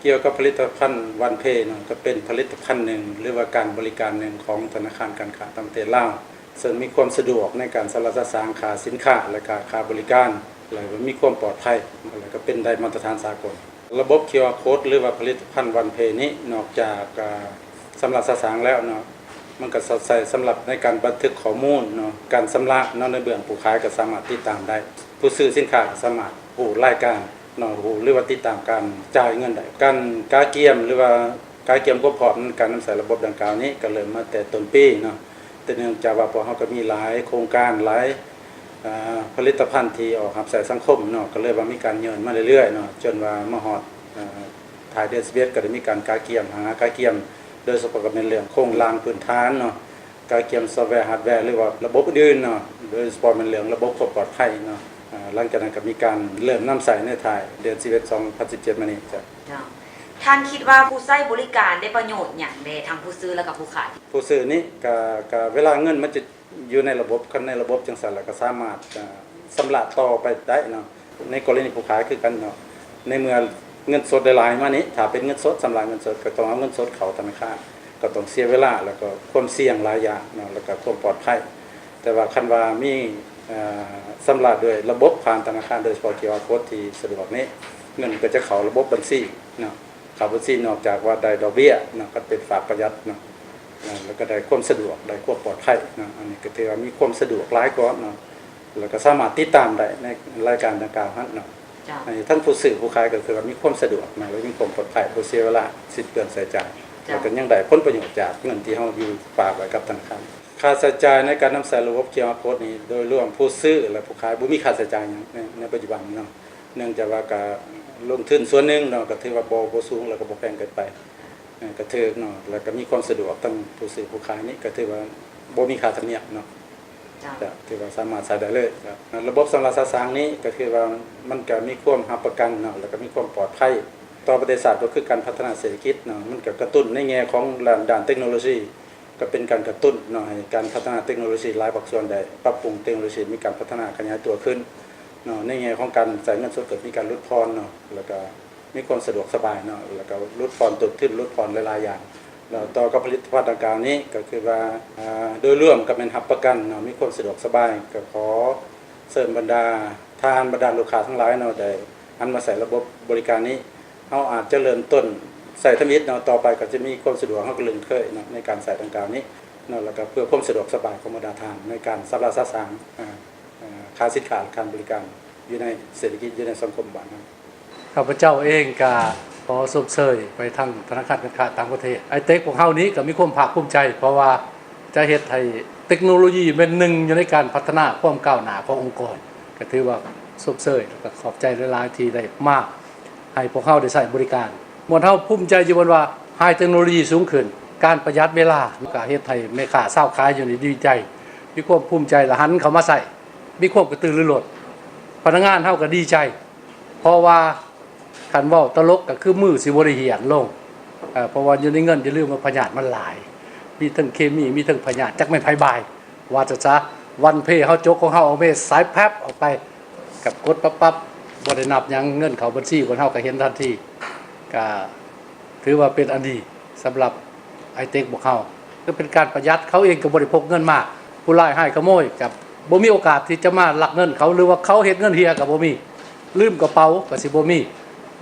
ກ່ຽວກັບຜະລິດຕະພັນວັນເພເນາະ ກໍເປັນຜະລິດຕະພັນໜຶ່ງ ຫຼືວ່າການບໍລິການໜຶ່ງຂອງທະນາຄານການຄ້າຕ່າງປະເທດລາວ ເຊິ່ງມີຄວາມສະດວກໃນການຊຳລະສາສາງຄ່າສິນຄ້າ ແລະກະຄ່າບໍລິການ ແລະມີຄວາມປອດໄພ ແລະກໍເປັນໄດ້ມາດຕະຖານສາກົນ. ລະບົບຄິວອາໂຄດ ຫຼືວ່າຜະລິດຕະພັນວັນເພນີ້ ນອກຈາກ ອາ ຊຳລະສາສາງແລ້ວເນາະ ມັນກໍສອດໃສ່ສຳລັບໃນການບັນທຶກຂໍ້ມູນເນາະ ການຊຳລະເນາະ ໃນເບື້ອງຜູ້ຂາຍກໍສາມາດຕິດຕາມໄດ້ ຜູ້ຊື້ສິນຄ້າກໍສາມາດຮູ້ລາຍການເນາະ ຮູ້ ຫຼືວ່າຕິດຕາມການຈ່າຍເງິນໄດ້. ການກະກຽມ ຫຼືວ່າກະກຽມຄວາມພ້ອມໃນການນຳໃຊ້ລະບົບດັ່ງກ່າວນີ້ ກໍເລີ່ມມາແຕ່ຕົ້ນປີເນາະ ແຕ່ເນື່ອງຈາກວ່າພວກເຮົາກໍມີຫຼາຍໂຄງການ ຫຼາຍ ອາ ຜະລິດຕະພັນທີ່ອອກຮັບໃຊ້ສັງຄົມເນາະ ກໍເລີຍວ່າມີການຍືນມາເລື້ອຍໆເນາະ ຈົນວ່າມາຮອດ ອາ ທ້າຍເດືອນສິບເອັດ ກໍໄດ້ມີການກະກຽມ ຫາກະກຽມ ໂດຍສະເພາະກໍແມ່ນເລື່ອງໂຄງລ່າງພື້ນຖານເນາະ ກະກຽມຊອບແວ ຮາດແວ ຫຼືວ່າລະບົບອື່ນໆເນາະ ໂດຍສະເພາະແມ່ນເລື່ອງລະບົບຄວາມປອດໄພເນາະ. ອາ ຫຼັງຈາກນັ້ນກໍມີການເລີ່ມນຳໃຊ້ໃນທ້າຍເດືອນສິບເອັດ ສອງພັນສິບເຈັດມານີ້. ເຈົ້າ ເຈົ້າ ທ່ານຄິດວ່າຜູ້ໃຊ້ບໍລິການໄດ້ປະໂຫຍດຫຍັງແດ່ ທັງຜູ້ຊື້ ແລະກະຜູ້ຂາຍ? ຜູ້ຊື້ນີ້ກະ ກະເວລາເງິນມັນຈະ ຢູ່ໃນລະບົບ ຄັນໃນລະບົບຈັ່ງຊັ້ນລະກໍສາມາດ ອາ ຊຳລະຕໍ່ໄປໄດ້ເນາະ ໃນກໍລະນີຜູ້ຂາຍຄືກັນເນາະ ໃນເມື່ອເງິນສົດໄດ້ຫຼາຍມານີ້ ຖ້າເປັນເງິນສົດ ຊຳລະເງິນສົດ ກໍຕ້ອງເອົາເງິນສົດເຂົ້າທະນາຄານ ກໍຕ້ອງເສຍເວລາ ແລ້ວກໍຄວາມສ່ຽງຫຼາຍຢ່າງເນາະ ແລ້ວກໍຄວາມປອດໄພ. ແຕ່ວ່າຄັນວ່າມີ ອາ ຊຳລະດ້ວຍລະບົບຜ່ານທະນາຄານ ໂດຍສະເພາະຄິວອາໂຄດທີ່ສະດວກນີ້ ເງິນກໍຈະເຂົ້າລະບົບບັນຊີເນາະ ຄ່າບັນຊີນອກຈາກວ່າໄດ້ດອກເບ້ຍເນາະ ຄັນເປັນຝາກປະຢັດເນາະ ແລ້ວກໍໄດ້ຄວາມສະດວກ ໄດ້ຄວາມປອດໄພເນາະ ອັນນີ້ກໍຖືວ່າມີຄວາມສະດວກຫຼາຍກວ່າເນາະ ແລ້ວກໍສາມາດຕິດຕາມໄດ້ໃນລາຍການດັ່ງກ່າວຫັ້ນເນາະ. ເຈົ້າ ໃຫ້ທັງຜູ້ຊື້ຜູ້ຂາຍກໍຄືວ່າມີຄວາມສະດວກເນາະ ແລະມີຄວາມປອດໄພ ບໍ່ເສຍເວລາ ສິ້ນເປືອງໃຊ້ຈ່າຍ ເຈົ້າ ແລ້ວກໍຍັງໄດ້ຜົນປະໂຫຍດຈາກເງິນທີ່ເຮົາຢູ່ຝາກໄວ້ກັບທະນາຄານ. ຄ່າໃຊ້ຈ່າຍໃນການນຳໃຊ້ລະບົບຄິວອາໂຄດນີ້ ໂດຍລວມຜູ້ຊື້ ແລະຜູ້ຂາຍບໍ່ມີຄ່າໃຊ້ຈ່າຍຫຍັງໃນ ໃນປັດຈຸບັນເນາະ ເນື່ອງຈາກວ່າກະລົງທຶນສ່ວນໜຶ່ງເນາະ ກະຖືວ່າບໍ່ ບໍ່ສູງ ແລ້ວກະບໍ່ແພງເກີນໄປ ເອີ ກະຖືກເນາະ ແລ້ວກະມີຄວາມສະດວກ ທັງຜູ້ຊື້ຜູ້ຂາຍນີ້ກະຖືວ່າບໍ່ມີຄ່າທຳນຽມເນາະ. ເຈົ້າ ກະຖືວ່າສາມາດໃຊ້ໄດ້ເລີຍ. ລະບົບຊຳລະສາສາງນີ້ກະຄືວ່າມັນກະມີຄວາມຮັບປະກັນເນາະ ແລ້ວກະມີຄວາມປອດໄພຕໍ່ປະເທດຊາດ ກໍຄືການພັດທະນາເສດຖະກິດເນາະ ມັນກະກະຕຸ້ນໃນແງ່ຂອງດ້ານ ດ້ານເຕັກໂນໂລຊີ ກໍເປັນການກະຕຸ້ນເນາະ ໃຫ້ການພັດທະນາເຕັກໂນໂລຊີຫຼາຍພາກສ່ວນໄດ້ປັບປຸງເຕັກໂນໂລຊີ ມີການພັດທະນາຂະຫຍາຍຕົວຂຶ້ນເນາະ ໃນແງ່ຂອງການໃຊ້ເງິນສົດກໍມີການຫຼຸດຜ່ອນເນາະ ແລ້ວກະມີຄວາມສະດວກສະບາຍເນາະ ແລ້ວກະຫຼຸດຜ່ອນຕົ້ນທຶນ ຫຼຸດຜ່ອນຫຼາຍໆຢ່າງ ແລ້ວຕໍ່ກັບຜະລິດຕະພັນດັ່ງກ່າວນີ້ ກໍຄືວ່າ ອາ ໂດຍລວມກໍແມ່ນຮັບປະກັນເນາະ ມີຄວາມສະດວກສະບາຍ ກໍຂໍເຊີນບັນດາທ່ານ ບັນດາລູກຄ້າທັງຫຼາຍເນາະ ໄດ້ຫັນມາໃຊ້ລະບົບບໍລິການນີ້ ເຮົາອາດຈະເລີ່ມຕົ້ນໃຊ້ທຳອິດເນາະ ຕໍ່ໄປກໍຈະມີຄວາມສະດວກ ເຮົາກໍລຶ້ງເຄີຍເນາະ ໃນການໃຊ້ດັ່ງກ່າວນີ້ເນາະ ແລ້ວກໍເພື່ອຄວາມສະດວກສະບາຍຂອງບັນດາທ່ານ ໃນການຊຳລະສາສາງ ອາ ອາ ຄ່າສິນຄ້າ ແລະ ການບໍລິການຢູ່ໃນເສດຖະກິດ ຢູ່ໃນສັງຄົມບ້ານເຮົາ. ຂ້າພະເຈົ້າເອງກະຂໍຊົມເຊີຍໄປທາງທະນາຄານການຄ້າຕ່າງປະເທດ ໄອເຕັກພວກເຮົານີ້ກະມີຄວາມພາກພູມໃຈ ເພາະວ່າຈະເຮັດໃຫ້ເຕັກໂນໂລຢີແມ່ນໜຶ່ງຢູ່ໃນການພັດທະນາຄວາມກ້າວໜ້າຂອງອົງກອນ ກະຖືວ່າຊົມເຊີຍ ແລະກະຂອບໃຈຫຼາຍໆທີ່ໄດ້ມາ ໃຫ້ພວກເຮົາໄດ້ໃຊ້ບໍລິການ. ໝວດເຮົາພູມໃຈຢູ່ບ່ອນວ່າ High Technology ສູງຂຶ້ນ ການປະຢັດເວລາ ກະເຮັດໃຫ້ແມ່ຄ້າຊາວຂາຍຢູ່ນີ້ດີໃຈ ມີຄວາມພູມໃຈ ລະຫັນເຂົ້າມາໃຊ້ ມີຄວາມກະຕືລືລົ້ນ. ພະນັກງານເຮົາກະດີໃຈ ເພາະວ່າຄັນເວົ້າຕະຫຼົກກະຄືມືຊິບໍ່ໄດ້ຫ້ຽນລົງ ເພາະວ່າຢູ່ໃນເງິນ ຢ່າລືມວ່າພະຍາດມັນຫຼາຍ ມີທັງເຄມີ ມີທັງພະຍາດ ຈັກແມ່ນໃຜບາຍ ວ່າຊັ້ນຊະ. ວັນເພເຮົາຈົກຂອງເຮົາອອກເມ ສາຍແພັບອອກໄປ ກັບກົດປັບໆ ບໍ່ໄດ້ນັບຫຍັງ ເງິນເຂົ້າບັນຊີ ພວກເຮົາກະເຫັນທັນທີ ກະຖືວ່າເປັນອັນດີສຳລັບໄອເຕັກພວກເຮົາ ຄືເປັນການປະຢັດ ເຂົາເອງກະບໍ່ໄດ້ພົກເງິນມາ ຜູ້ຮ້າຍຮ້າຍຂະໂມຍກະບໍ່ມີໂອກາດທີ່ຈະມາລັກເງິນເຂົາ ຫຼືວ່າເຂົາເຮັດເງິນເຮ່ຍກະບໍ່ມີ ລືມກະເປົາກະຊິບໍ່ມີ.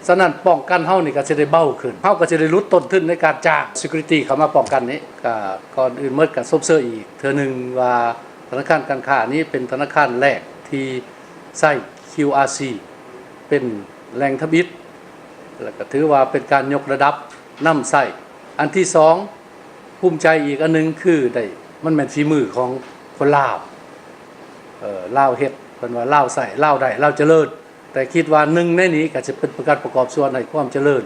ສະນັ້ນປ້ອງກັນເຮົານີ້ກະຊິໄດ້ເບົາຂຶ້ນ ເຮົາກະຊິໄດ້ຫຼຸດຕົ້ນທຶນໃນການຈ້າງ security ເຂົ້າມາປ້ອງກັນນີ້. ກະກ່ອນອື່ນໝົດກະຊົມເຊີຍອີກເທື່ອໜຶ່ງວ່າ ທະນາຄານການຄ້ານີ້ເປັນທະນາຄານແລກທີ່ໃຊ້ ຄິວອາຊີ ເປັນແຫຼ່ງທຳອິດ ແລະກະຖືວ່າເປັນການຍົກລະດັບນຳໃຊ້. ອັນທີສອງ ພູມໃຈອີກອັນໜຶ່ງຄືໄດ້ ມັນແມ່ນຝີມືຂອງຄົນລາວ ເອີ ລາວເຮັດ ເພິ່ນວ່າລາວໃຊ້ ລາວໄດ້ ລາວຈະເລີນ. ແຕ່ຄິດວ່າໜຶ່ງໃນນີ້ກະຈະເປັນການປະກອບສ່ວນໃຫ້ຄວາມຈະເລີນ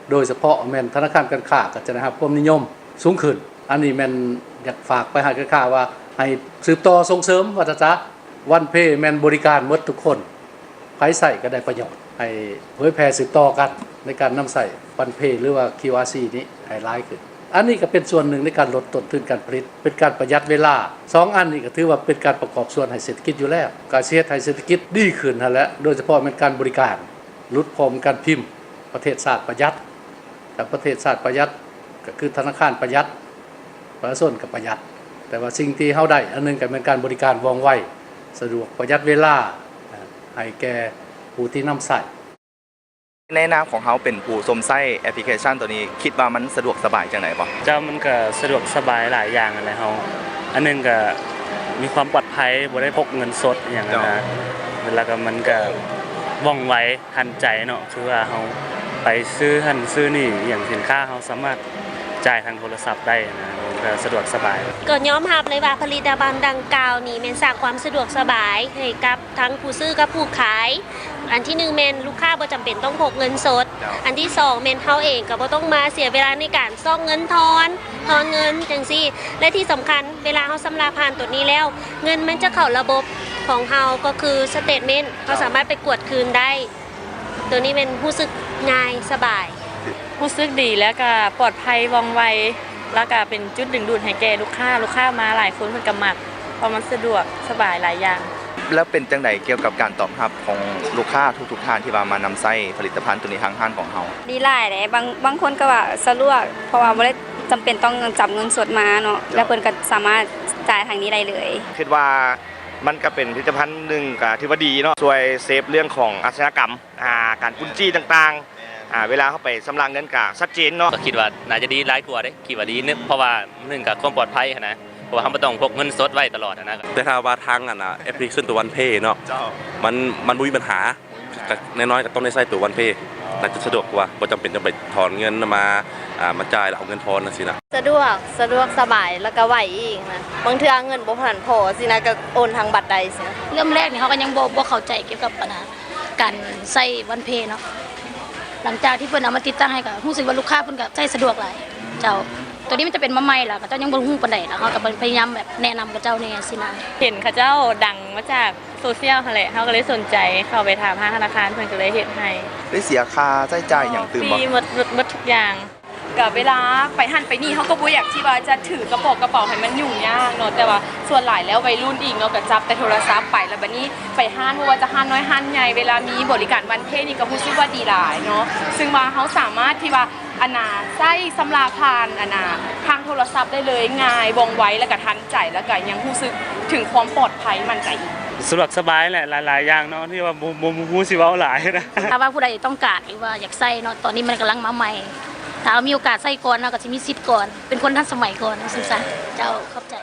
ໂດຍສະເພາະແມ່ນທະນາຄານການຄ້າກະຈະໄດ້ຮັບຄວາມນິຍົມສູງຂຶ້ນ. ອັນນີ້ແມ່ນຢາກຝາກໄປໃຫ້ການຄ້າວ່າ ໃຫ້ສືບຕໍ່ສົ່ງເສີມ ວ່າຊັ້ນຊະ ວັນເພແມ່ນບໍລິການໝົດທຸກຄົນ ໃຜໃຊ້ກະໄດ້ປະໂຫຍດ ໃຫ້ເຜີຍແຜ່ສືບຕໍ່ກັນໃນການນຳໃຊ້ວັນເພ ຫຼືວ່າ ຄິວອາຊີ ນີ້ໃຫ້ຫຼາຍຂຶ້ນ. ອັນນີ້ກະເປັນສ່ວນໜຶ່ງໃນການຫຼຸດຕົ້ນທຶນການຜະລິດ ເປັນການປະຢັດເວລາ. ສອງອັນນີ້ກະຖືວ່າເປັນການປະກອບສ່ວນໃຫ້ເສດຖະກິດຢູ່ແລ້ວ ກະຊິເຮັດໃຫ້ເສດຖະກິດດີຂຶ້ນຫັ້ນແຫຼະ ໂດຍສະເພາະແມ່ນການບໍລິການ ຫຼຸດຜ່ອນການພິມ ປະເທດຊາດປະຢັດ ຖ້າປະເທດຊາດປະຢັດ ກໍຄືທະນາຄານປະຢັດ ປະຊາຊົນກໍປະຢັດ. ແຕ່ວ່າສິ່ງທີ່ເຮົາໄດ້ອັນໜຶ່ງ ກໍແມ່ນການບໍລິການວ່ອງໄວ, ສະດວກ, ປະຢັດເວລາ ໃຫ້ແກ່ຜູ້ທີ່ນຳໃຊ້. ໃນນາມຂອງເຮົາເປັນຜູ້ຊົມໃຊ້ແອັບພລິເຄຊັນໂຕນີ້ ຄິດວ່າມັນສະດວກສະບາຍຈັ່ງໃດບໍ່? ເຈົ້າ, ມັນກໍສະດວກສະບາຍຫຼາຍຢ່າງຫັ້ນແຫຼະ. ເຮົາ ອັນໜຶ່ງກໍມີຄວາມປອດໄພ, ບໍ່ໄດ້ພົກເງິນສົດອີ່ຫຍັງຫັ້ນນະ. ເຈົ້າ. ແລ້ວກໍມັນກໍວ່ອງໄວ ທັນໃຈເນາະ, ຄືວ່າເຮົາໄປຊື້ຫັ້ນຊື້ນີ້ອີ່ຫຍັງ, ສິນຄ້າເຮົາສາມາດຈ່າຍທາງໂທລະສັບໄດ້ນະ, ກໍສະດວກສະບາຍ. ກໍຍອມຮັບເລີຍວ່າຜະລິດຕະພັນດັ່ງກ່າວນີ້ແມ່ນສ້າງຄວາມສະດວກສະບາຍໃຫ້ກັບທັງຜູ້ຊື້ກັບຜູ້ຂາຍ. ອັນທີໜຶ່ງແມ່ນລູກຄ້າບໍ່ຈຳເປັນຕ້ອງພົກເງິນສົດ. ເຈົ້າ. ອັນທີສອງແມ່ນເຮົາເອງກໍບໍ່ຕ້ອງມາເສຍເວລາໃນການຊອກເງິນທອນ, ທອນເງິນຈັ່ງຊີ້. ແລະທີ່ສຳຄັນ ເວລາເຮົາຊຳລະຜ່ານໂຕນີ້ແລ້ວ, ເງິນມັນຈະເຂົ້າລະບົບຂອງເຮົາ, ກໍຄືສະເຕດເມັນ, ເຮົາສາມາດໄປກວດຄືນໄດ້. ໂຕນີ້ແມ່ນຮູ້ສຶກງ່າຍສະບາຍ. ຮູ້ສຶກດີ ແລ້ວກະປອດໄພ ວ່ອງໄວ ແລ້ວກະເປັນຈຸດດຶງດູດໃຫ້ແກ່ລູກຄ້າ. ລູກຄ້າມາຫຼາຍຄົນເພິ່ນກະມັກ ເພາະມັນສະດວກສະບາຍຫຼາຍຢ່າງ. ແລ້ວເປັນຈັ່ງໃດກ່ຽວກັບການຕອບຮັບຂອງລູກຄ້າທຸກໆທ່ານທີ່ວ່າມານຳໃຊ້ຜະລິດຕະພັນໂຕນີ້ທາງຮ້ານຂອງເຮົາ? ດີຫຼາຍເດ້. ບາງ ບາງຄົນກໍວ່າສະດວກ ເພາະວ່າບໍ່ໄດ້ຈຳເປັນຕ້ອງຈັບເງິນສົດມາເນາະ. ເຈົ້າ. ແລ້ວເພິ່ນກໍສາມາດຈ່າຍທາງນີ້ໄດ້ເລີຍ. ຄິດວ່າ ມັນກະເປັນຜະລິດຕະພັນໜຶ່ງກະຖືວ່າດີເນາະ, ຊ່ວຍເຊຟເລື່ອງຂອງອາຊະຍາກຳ ອາ ການປຸ້ນຈີ້ຕ່າງໆ. ແມ່ນ. ອາ ເວລາເຮົາໄປຊຳລະເງິນກະຊັດເຈນເນາະ. ກໍຄິດວ່າໜ້າຈະດີຫຼາຍກວ່າເດ້, ຄິດວ່າດີເນາະ, ເພາະວ່າໜຶ່ງກະຄວາມປອດໄພຫັ້ນນະ, ເພາະວ່າເຮົາບໍ່ຕ້ອງພົກເງິນສົດໄວ້ຕະຫຼອດຫັ້ນນະ. ແຕ່ຖ້າວ່າທາງອັນນະ ແອັບພລິເຄຊັນໂຕວັນເພເນາະ. ເຈົ້າ. ມັນ ມັນບໍ່ມີບັນຫາ. ກໍນ້ອຍໆກໍຕ້ອງໄດ້ໃຊ້ໂຕວັນເພ ໜ້າຈະສະດວກກວ່າ, ບໍ່ຈຳເປັນຕ້ອງໄປຖອນເງິນມາ ອ່າ ມາຈ່າຍແລ້ວເອົາເງິນທອນຈັ່ງຊີ້ນະ. ສະດວກ, ສະດວກສະບາຍ ແລ້ວກໍໄວອີກນະ. ບາງເທື່ອເງິນບໍ່ທັນພໍຊີ້ນະ, ກໍໂອນທາງບັດໄດ້ຊີ້ນະ. ເລີ່ມແລກນີ້ເຮົາກໍຍັງບໍ່ ບໍ່ເຂົ້າໃຈກ່ຽວກັບອັນນະ ການໃຊ້ວັນເພເນາະ. ຫຼັງຈາກທີ່ເພິ່ນເອົາມາຕິດຕັ້ງໃຫ້ ກໍຮູ້ສຶກວ່າລູກຄ້າເພິ່ນກໍໃຊ້ສະດວກຫຼາຍ. ເຈົ້າ. ໂຕນີ້ມັນຈະເປັນມາໃໝ່ ແລ້ວເຂົາເຈົ້າຍັງບໍ່ຮູ້ປານໃດ, ແລ້ວເຮົາກໍພະຍາຍາມແບບແນະນຳເຂົາເຈົ້າແດ່ຊີ້ນະ. ເຫັນເຂົາເຈົ້າດັງມາຈາກ ໂຊຊຽວຫັ້ນແຫຼະ, ເຮົາກໍເລີຍສົນໃຈເຂົ້າໄປຖາມທາງທະນາຄານ, ເພິ່ນກໍເລີຍເຮັດໃຫ້. ໄດ້ເສຍຄ່າໃຊ້ຈ່າຍຫຍັງຕື່ມບໍ່? ຟຣີໝົດ, ໝົດ, ໝົດທຸກຢ່າງ. ກໍເວລາໄປຫັ້ນໄປນີ້ ເຮົາກໍບໍ່ຢາກທີ່ວ່າຈະຖືກະເປົາກະເປົາໃຫ້ມັນຫຍຸ້ງຍາກເນາະ, ແຕ່ວ່າສ່ວນຫຼາຍແລ້ວໄວລຸ້ນອີກເນາະ ກໍຈັບແຕ່ໂທລະສັບໄປ. ແລ້ວບັດນີ້ໄປຮ້ານ ບໍ່ວ່າຈະຮ້ານນ້ອຍຮ້ານໃຫຍ່, ເວລາມີບໍລິການວັນເພນີ້ ກໍຮູ້ສຶກວ່າດີຫຼາຍເນາະ, ຊຶ່ງວ່າເຮົາສາມາດທີ່ວ່າ ອັນນ່າ ໃຊ້ຊຳລະຜ່ານ ອັນນ່າ ທາງໂທລະສັບໄດ້ເລີຍ, ງ່າຍ, ວ່ອງໄວ ແລ້ວກະທັນໃຈ, ແລ້ວກະຍັງຮູ້ສຶກເຖິງຄວາມປອດໄພ, ໝັ້ນໃຈ. ສະດວກສະບາຍແຫຼະ, ຫຼາຍໆຢ່າງເນາະ ທີ່ວ່າບໍ່ ບໍ່ຮູ້ຊິເວົ້າຫຼາຍນະ. ຖ້າວ່າຜູ້ໃດຕ້ອງການ ຫຼືວ່າຢາກໃຊ້ເນາະ, ຕອນນີ້ມັນກຳລັງມາໃໝ່, ຖ້າເຮົາມີໂອກາດໃຊ້ກ່ອນ ເຮົາກໍຊິມີສິດກ່ອນ, ເປັນຄົນທັນສະໄໝກ່ອນ, ວ່າຊັ້ນຊະ. ເຈົ້າ, ຂອບໃຈ.